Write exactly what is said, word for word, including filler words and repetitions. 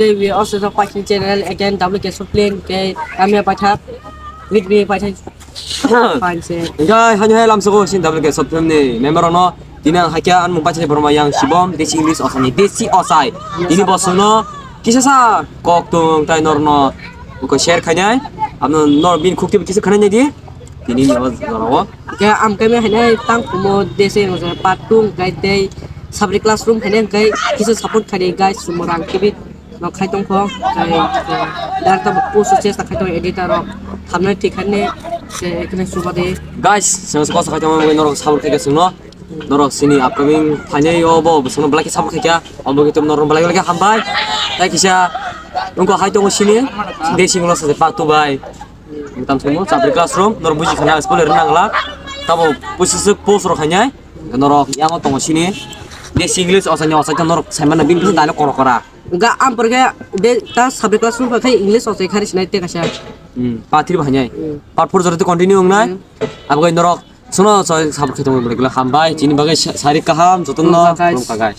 We also the Pachin channel again, W K Softland, ke kami apa thak? With me, Pachin. Fine, sir. Enjoy, hanyo hai lamsoko sin W K Softland ni member ono. Tini ang hakya an mung Pachin Borma yang Shibom, Desi English osani, Desi osai. Ini bosono kisa sa kok tung tai norno ko share khainai. Amno nor bin khukti kisa khanai di. Tini ni o jora o. Ke am kami hainai tang kumo Desi no part two kai tei sabri classroom hainai kai kisa support khai guys, sumorang kibi. No khai tong kho, kai, dar ta post chesta khai tong editor rok. Thamnai thik khaine, ke ekne suba de. Guys, sengsa kosa khai tong norok sabur khai sungno. Norok sini upcoming phainai o bo sungno belai khe sabur khai kya. Obo kitum norok belai belai hambai. Tai kisa ungko hai tongo sini. Desi English se part two bai. Tam sungno sabri classroom norok buji khana spoiler nangla. Tabo pusisuk post rok khainai. Norok yango tongo sini. Desi English osani osai norok saimana bin bisa dale koro kora. Ga am porke de ta sabri classroom pa khai English osai khari sinai te kaisa. Hmm, part three bahanyai. Hmm. Part four joroti continue wngnai. Hmm. Abo gai norok sono soi sabri khai tongo bole hambai chini bagai sa-, sari kaham jotono. Khulumkha guys. Khulumkha guys.